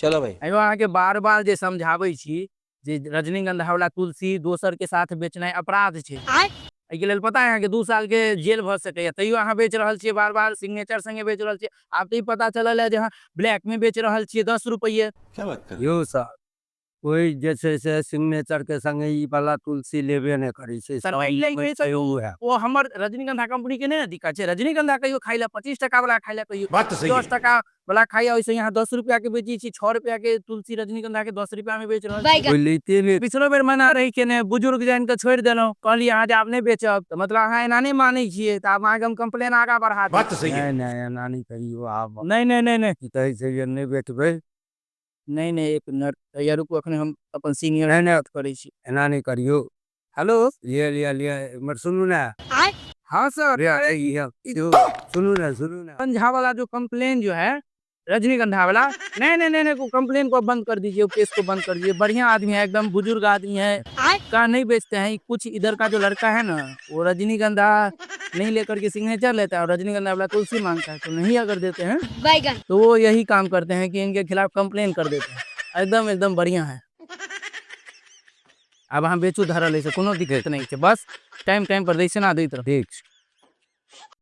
चलो भाई। अयो, अहाँके बार बार जे समझाबै छी जे रजनीगंधा वाला तुलसी दोसर के साथ बेचनाइ अपराध छै, एहिके लेल पता है अहाँके 2 साल के जेल भऽ सकैया। तैयो अहाँ बेच रहल छियै, बार बार सिग्नेचर संगे बेच रहल छियै। आब तऽ ई पता चलल है जे अहाँ ब्लैक में बेच रहल छियै 10 रुपैये। क्या बात कर रहे? यौ सर, कोइ जे छै से सिग्नेचर के संगे ई वाला तुलसी लेबे नहि करै छै। सर, ओहि लेल सब उएह। ओ हमर रजनीगंधा कंपनी के नहि ने दिक्कत छै। रजनीगंधा कहियो खाइ लए 25 टका वाला खाइ लए, कहियो बात तो सही दस है। टका वाला खाइया। ओहिसे यहाँ 10 रुपया के बेचै छी। 6 रुपया के तुलसी रजनीगंधा के 10 रुपया में बेच रहल छी। कोइ लैते नहि। पिछलो बेर मना रही केने, बुजुर्ग जानि कऽ छोड़ि देलहुँ। कहलियै अहाँ जे आब नहि बेचब, तऽ मतलब अहाँ एना नहि मानै छियै, तऽ आब अहाँके हम कंप्लेन आगाँ बढ़ा देब। बात तो सही है। नहि नहि, एना नहि करियौ आब। नहि नहि नहि नहि। की कहै छै जे नहि बेचबै। नहि नहि, एक मिनट या रुकू, अखने हम अपन सीनियर नहि नहि। करै छी। एना नहि करियौ। हेलो। लिअ लिअ लिअ, एम्हर सुनू ने। हाँ सर। अरे अरे, ई सुनू ने, सुनू ने। झा वाला जो कंप्लेन जो है रजनीगंधा वाला, नहीं नहीं नहीं नहीं, वो कंप्लेन को बंद कर दीजिए, वो केस को बंद कर दीजिए। बढ़िया आदमी है, एकदम बुजुर्ग आदमी है का, नहीं बेचते हैं। कुछ इधर का जो लड़का है ना, वो रजनीगंधा नहीं लेकर के सिग्नेचर लेता है और रजनीगंधा वाला तुलसी मांगता है, तो नहीं अगर देते हैं बैगन। तो वो यही काम करते हैं कि इनके खिलाफ कंप्लेन कर देते हैं। एकदम एकदम बढ़िया है। आब अहाँ बेचू धरल ऐसे, कोनो दिक्कत नहीं छै। बस टाइम टाइम पर दै छै ना, दैत रहू। ठीक छै।